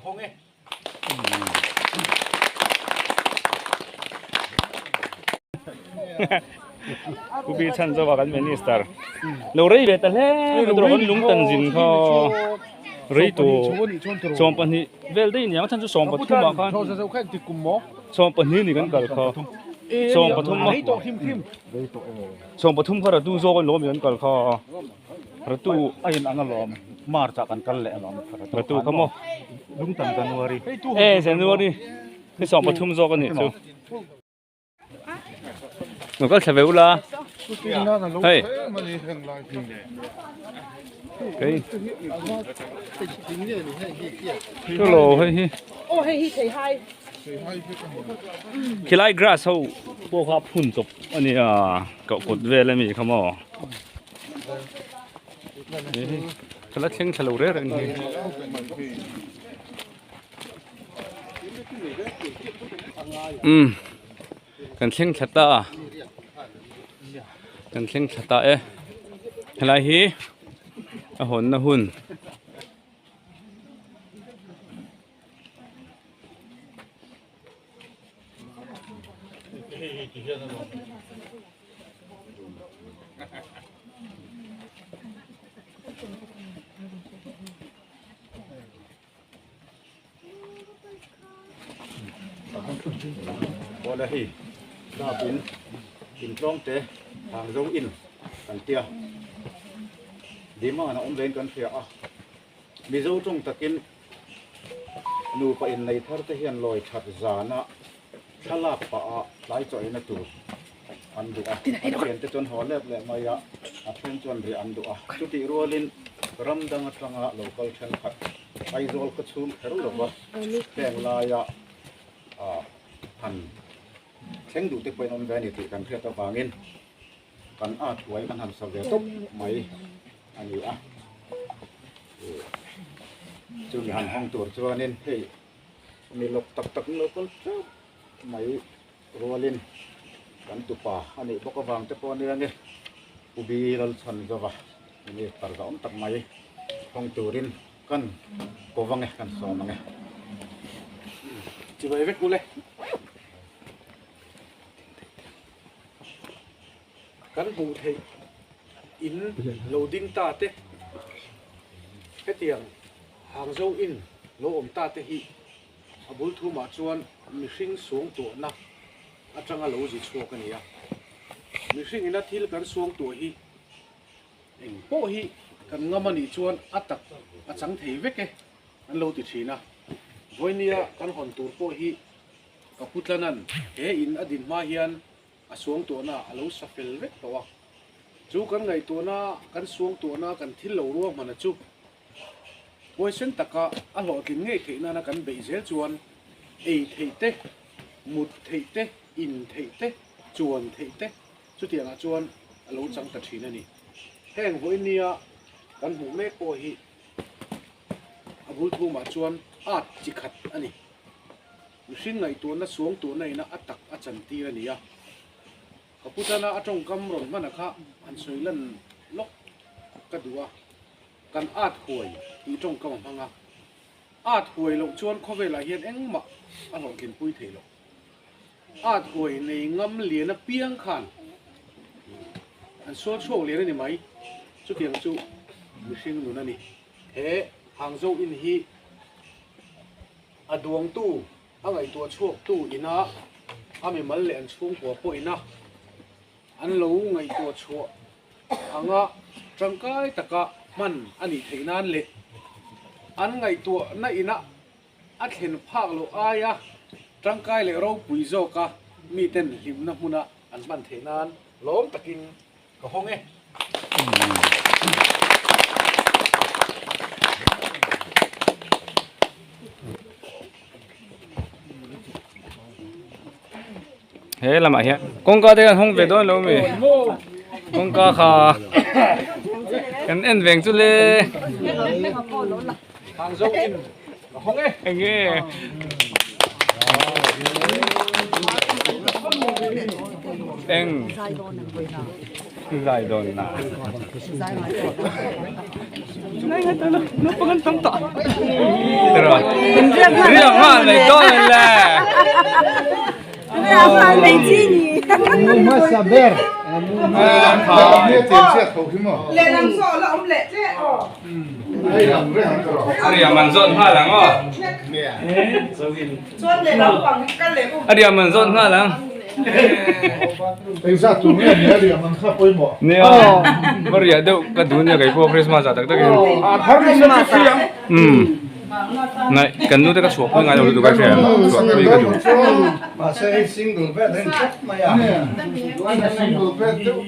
ka hawng e. Pu Bi Chan Zawa kan minister lo rei ve ta hle mai tur kan lung tan zin kha rei tu 12 vel daih aniang a chhan chu 13 ah khan 12 ni kan kal kha 13 a 13 kha ratu zawk an lawm kan kal kha ratu a in ang alawm march ah kan kal leh alawm ratu kha maw lungtan january e january ni 13 zawk anih chu. Lo kal thla ve ula hei hei chu lo hei hi khilai grass ho pawh kha phun chawp a nia koh kawt vel ami kha maw ka la thleng thla lo reng reng hi. Umm kan thleng thla ta kan thleng thla ta e helai hi a hawnna hun. Awle hei tlak in intlawng te hang zo in kan tia demand a awm vein kan hria a Mizo tawng takin nupa innei thar te hian lawi that zana thlalak pah a tlai chaw eina tur an duh a a thiante chuan haw let leh mai a a then chuan riah an duh a chutih rualin ram dang atanga lo kal thenkhat Aizawl khaw chhung kher lova heng laia ah han thleng duh te pawhin awm ve a ni tih kan hriat avangin kan at huai kan han sa ve tawp mai a ni a chumi han hawng tur chuanin hei mi lawk tak tak an lo kal teuh mai rualin kan tupa a nih bawk avang te pawh ania nge Pu Bi Lalchhanzova minister zah awm tak mai hawng turin kan ko vang e kan sawm ang e. Chibai vek ule. Kan hmuh theih in lo ding ta te hetiang Hangzhou in lo awm ta te hi A bul thumah chuan mihring suangtuahna atanga lo zi chhuak a ni a. Mihring ina thil kan suangtuah hi eng pawh hi kan ngam a nih chuan a tak a chang thei vek e an lo ti thin a. Vawinia kan hawn tur pawh hi ka pu Tlanan he in a din hma hian a suangtuahna a lo sa fel vek tawh a. Chu kan ngaihtuahna, kan suangtuahna, kan thil lo ruahmana chu Huaisen taka a hlawhtlin ngei theih nana kan beih zel chuan ei theih te, mut theih te, in theih te, chuan theih te chutiangah chuan a lo chang ta thin a ni. Heng vawinia kan hmuh mek pawh hi a bul thumah chuan art chi khat a ni. Mihring ngaihtuahna suangtuahna ina a tak a chantir a ni a. Ka pu tana a tawngkam rawn hmana kha han sawi lan lawk ka duh a. Kan at huai tih tawngkam a hmang a, at huai loh chuan khawvelah hian engmah a hlawhtlinpui thei lo. At huai nei ngam lian apiang khan an sual chhuak lian a ni mai. Chutiang chu mihring nun a ni. He Hangzhou in hi a duangtu, a ngaihtuah chhuaktu ina a mimal leh an chhungkua pawh ina an lo ngaihtuah chhuah anga tangkai taka hman a nih theih nan leh an ngaihtuahna ina a thlen phak loh aia tangkai leh ropui zawka miten hlimna hmuna an hman theih nan lawm takin ka hawng e. He lamah hian kawngka te kan hawng ve dawn lo mi kawngka kha kan en veng chu le enge eng. Zai dawn na. Ngai ngai tawh lo, naupang an tam tawh. Riak nghal mai dawn le. Riak nghal mai chi ni. Hmasa ber. Lehlam saw la awm leh tle aw. Riak man zawn nghal ang aw. Chuan lehlam pang hi kal leh um. A riak man zawn nghal ang. Engzat tur nge nia riak man kha pawimawh. Nia, va riah deuh ka duh nia kei pawh Christmas ah tak takin. A thar ni se chu free ang. Umm. Nai, kan nu te ka chhuah pui ngai lo lutuk a hria. Chhuah pui ka duh. Mahse hei single bed a in tlat mai a. Single bed deuh.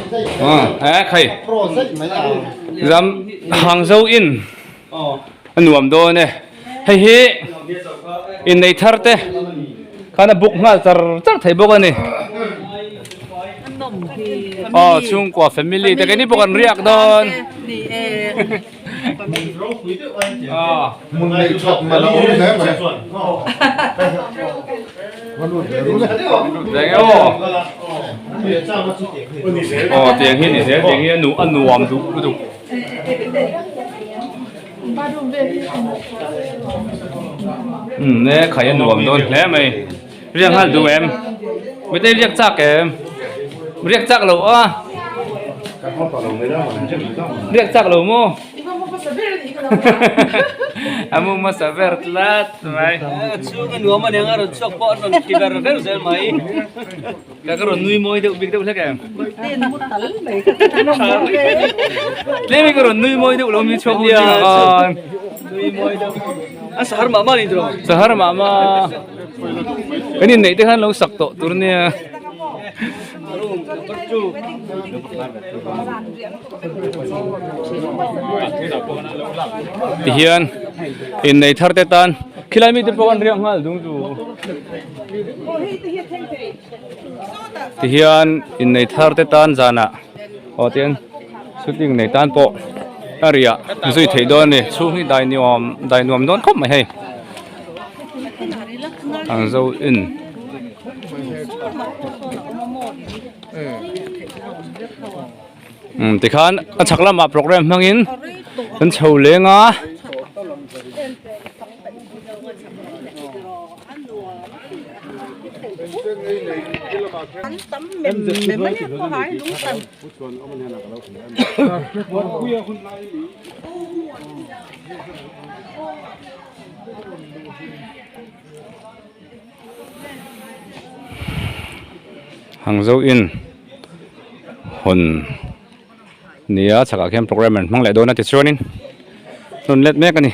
Eh khai zam Hangzhou in a nuam dawn e hei hi innei thar te khan a book nghal char char thei bawk a ni aw chhungkua family te keini pawh kan riak dawn. Hmun neih that man a awm hle mai. Va lut ve ru le. Lut ve nge aw. Aw tiang hi ni zel tiang hi a nu a nuam duh lutuk. Umm e khai a nuam dawn hle mai. Riak nghal duh em? Mite riak chak em? Riak chak lo a. Riak chak lo maw? A mu hmasa ber tlat mai. Chhung a nuam aniang a rawn chhuak pawh a rawn ti ber ber zel mai. Ka ka rawn nui mawi deuh bik deuh hlek em? Tlem hi ka rawn nui mawi deuh lo mi chhuak nia. Nui mawi deuh. A sahar mah mah ni tiraw? Sahar mah mah. Kan inneih te khan lo sak tawh tur nia. Tihian innei thar te tan khilai mite pawh an riak nghal dung chu. Tihian innei thar te tan zanah aw tian shooting nei tan pawh a riah zui theih dawn a ni chhung hi dai nuam dai nuam dawn khawp mai hei. Ang zo in. Um tikhan a chhak lamah program hmangin kan chho leng a. Hangzhou in hawn nia chhakah khian program an hmang leh dawn a tichuanin rawn let mek a ni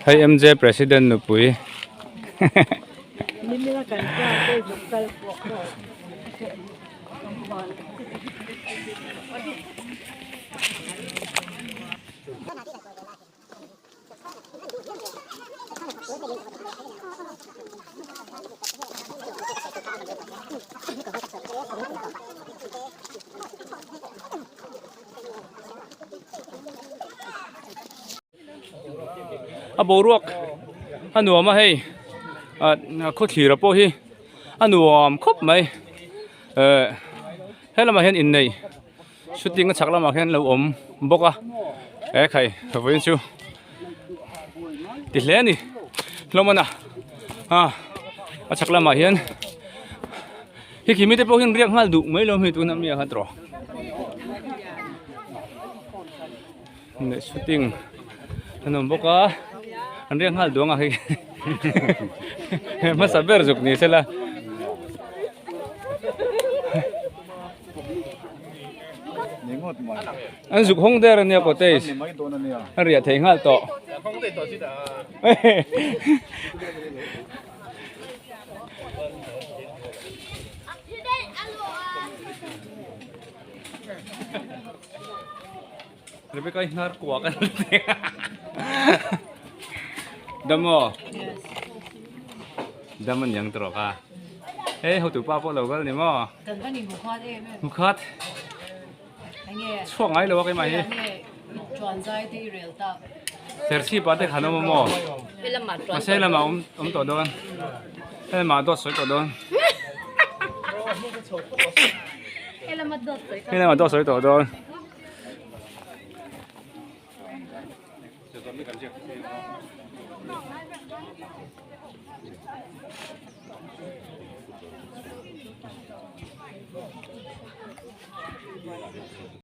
hei M_J president nupui A boruak a nuam a hei ah khawthlir pawh hi a nuam khawp mai eh he lamah hian inneih shooting a chhak lamah khian lo awm bawk a he khai vawiin chu ti hle a ni hlawm a na ah a chhak lamah hian khi khi mite pawh hian riak nghal duh mai lo hei tuna mi ah khan tawh leh shooting an awm bawk a an riak nghal duang a hei hmasa ber zuk ni sela. An zuk hawng der ania cottage a riah thei nghal tawh. Rebecca i hnar kuak a ni. Dam aw? Dam aniang tawh ka. Hei hotu pa pawh lo kal ni maw? Kan va ni hmu khat em em. Hmu khat. Enge? Chhuak ngai lo a keimah hi. Enge? Serchhip ah te khan awm a maw? Mahse lamah awm awm tawh dawn. Helamah dawt sawi tawh dawn. Helamah dawt sawi tawh dawn.